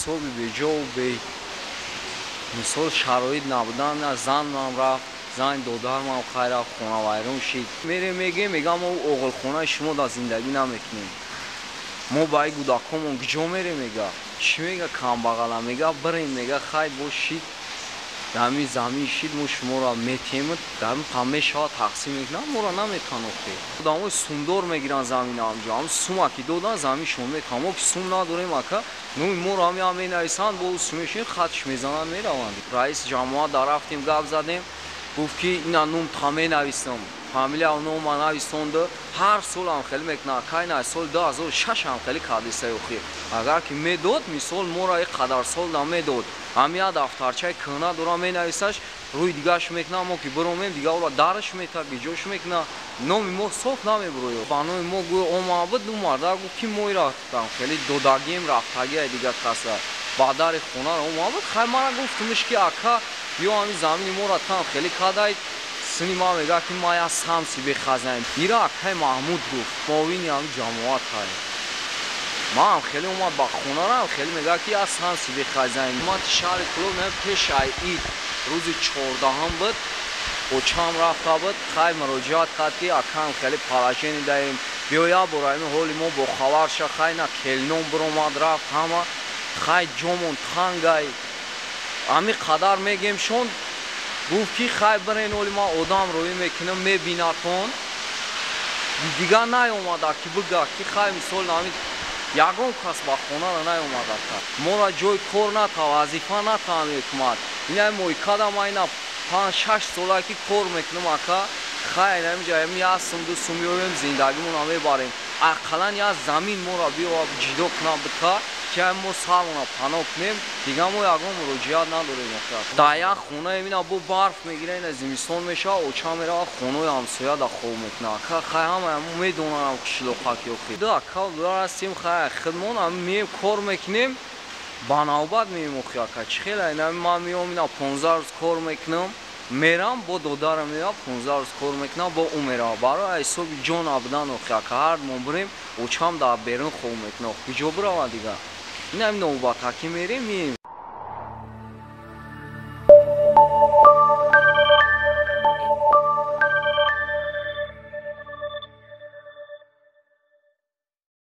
Ҳисоби беҷову бе мисол шароит набудан, занам рафт, зани додармам хай рафт, хонавайрон шид. Мерем, мегем, мегам, мо оғилхонаи шумо дар зиндагӣ намекунем. Мо ба ин кӯдакҳомон куҷо мерем, мега? Чӣ мега камбағала? Мега, бирем, мега, хай бо шид, дар замин шид, мо шуморо метемад, дар мешавад тақсим мекунам, моро наметан охе. Одамои сумдор мегиранд замина ҳамҷо, ҳам сума ки додан, замин шумо метан. Мо ки сум надорем, ака, номи моро ҳам менависанд, бо сумешин хатш мезананд, мераванд. Раиси ҷамоат дар рафтем, гап задем, гуфт ки ина ном та менависам, фамилия нома нависонда. Ҳар сол ҳам хеле мекунад, ака, ина соли 2006 ҳам хеле кардисай охи. Агар ки медод, мисол, моро ин қадар сол намедод. Ҳам як дафтарчаи кӯҳна дора, менависаш, рӯи дигараш мекунад, мо ки биромем, дига ӯро дараш мета, гиҷош мекунад, номи мо соф намебурояд. Ба номи мо гӯё омада буд, ду марда гуфт ки мо ира хеле додагием, рафтагиай дига каса. Ба дари хонаро омада буд, хай мара гуфтумш ки ака, биё ҳамин замини моро там хеле кадай, сини ма мега ки ма як самси бехазнаем. Ира акай Маҳмуд гуфт, муовини ҳамин ҷамоат ҳай. Ман хеле омад ба хонарам, хеле мега ки як самси бехазнаем. Ман шаҳри Кӯлоб пеш ай ид рӯзи 14-ум буд, очам рафта буд, хай муроҷиат кард ки акам хеле положение даем, биё як бор ҳамин ҳоли мо бохабар ша. Хай на келином биромад рафт, ҳама хай ҷомон тангай. Ҳамин қадар мегемшон, гуфт ки хай бирен, оли ман одам роӣ мекунам, мебинатон. Дигар наёмада ки бига ки хай мисол ҳамин ягон кас ба хонара наёмада. Моро ҷои кор ната, вазифа ната ҳамин ҳукумат. Ина моикада ма ина 5-6 сола ки кор мекунам, ака, хай инамиҷа ҳамин як сум, ду сум меоем, зиндагимонро мебарем. Ақаллан як замин моро биё ҷидо кунам бита, ки мо сармона паноҳ кунем, дигар мо ягон муроҷиат надорем. Дар як хона ина бо барф мегира, ина зимистон мешавад, оча меравад хонаи ҳамсоя да хоб мекунад. Ака, хай ҳама медонам қишлоқаки охи. Ду ака дудар ҳастем, хай худмон меем, кор мекунем, ба навбат меем охи, ака. Чӣ хела ина ман меом, ина 15 рӯз кор мекунам, мерам, бо додарам меояд, 15 рӯз кор мекунам, бо ӯ меравад. Барои ҳисоби ҷо набудан охи, ака, ҳар мо бирем, очам дар берун хоб мекунад, куҷо биравад дигар? Ина навбатакӣ мерем, меем.